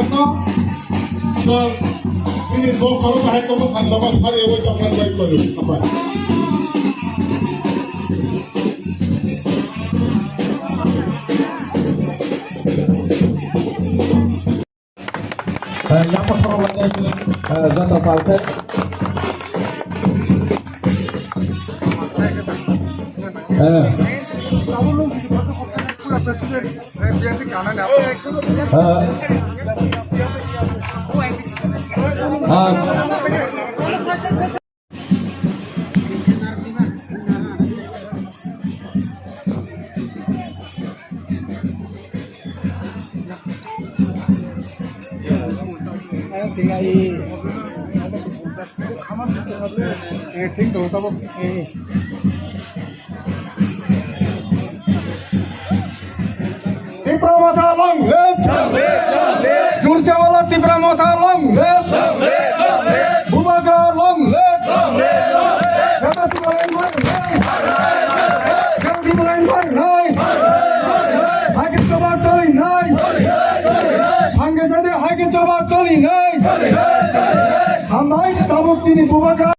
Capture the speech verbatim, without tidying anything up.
Sir, ini bol kalau bahai kamu kan bapak saya awal jangan baik baru apa? Eh, yang pertama, eh, jatuh partai. Eh. Eh. Ah. Tipra Motha long live! Jurchawala Tipra Motha long live! Bubagra long live! Jagati Balan mar nai! Jagati Balan mar nai! Haike choba choli nai! Hangke sade haike choba choli nai! Hambai tabuk tini Bubagra